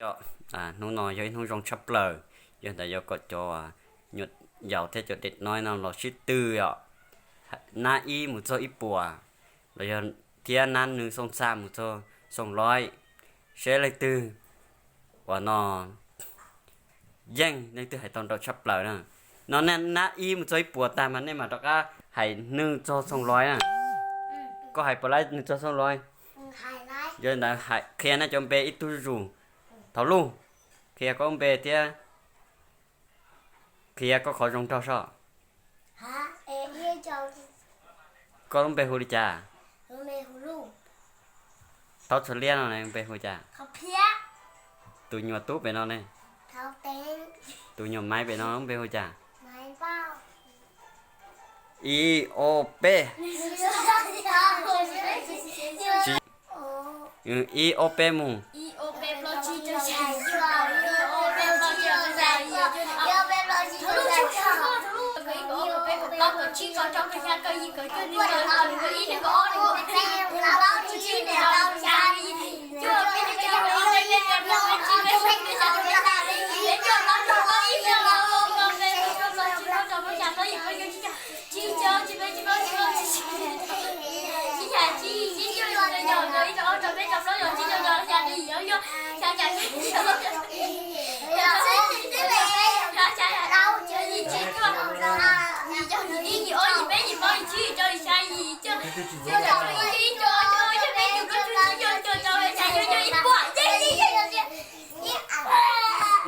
Yog, hnub no yog ib hnub zoo tshaj plaws, yog ntawd yuav kom cov nyuam yaus thiab cov dej no no los sib tw os, nab ib mus txog ib puas, los yog thiab nab nws xoo txha mus txog xoo loib, seb leej twg uas no yeej, leej twg hais tau nraum tshaj plaws na. No nej nab ib mus txog ib puas tag mas nej mam rov qab hais nws txog xoo loib na. Koj hais puas laib nws txog xoo loib? Yog li ntawd qhia nej cov npe ib tug zus, thaum luj, qhia koj lub npe thiab qhia koj qhov zoo nraug soj. Koj lub npe hu li cas? Thaub Txhua Liab no npe hu cas? Tus nyuam tub pem no ne? Tus nyuam maiv pem no lub npe hu cas? Ib ob peb. Ib ob peb mus.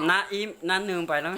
Nab ib nab nws npaim no.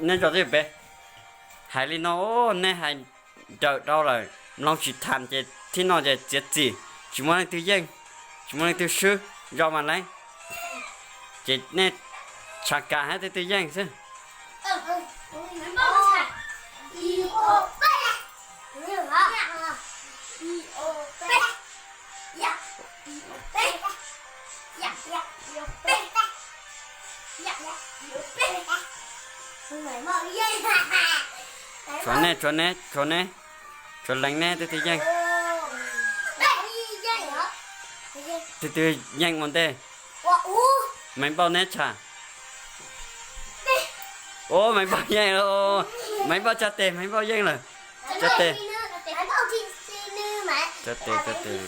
Nej zov twj ywm pem, hais li no, nej hais nrawm rau lawm, mloog tsis tham ces thib no ces txiav txim, tsis muaj leej twg yeej, tsis muaj leej twg swb, zov mas leej. Ces nej tshaj kam hab twj twg yeej xwb. Tshuav nej, tshuav nej, tshuav nej, tshuav leej nej twj twg yeej. Twj twg yeej ua ntej? Maiv Npauj neb tshaj. Ua Maiv Npauj yeej lawm. Maiv Npauj tsa tes, Maiv Npauj yeej lawm. Tsa tes. Tsa tes, tsa tes.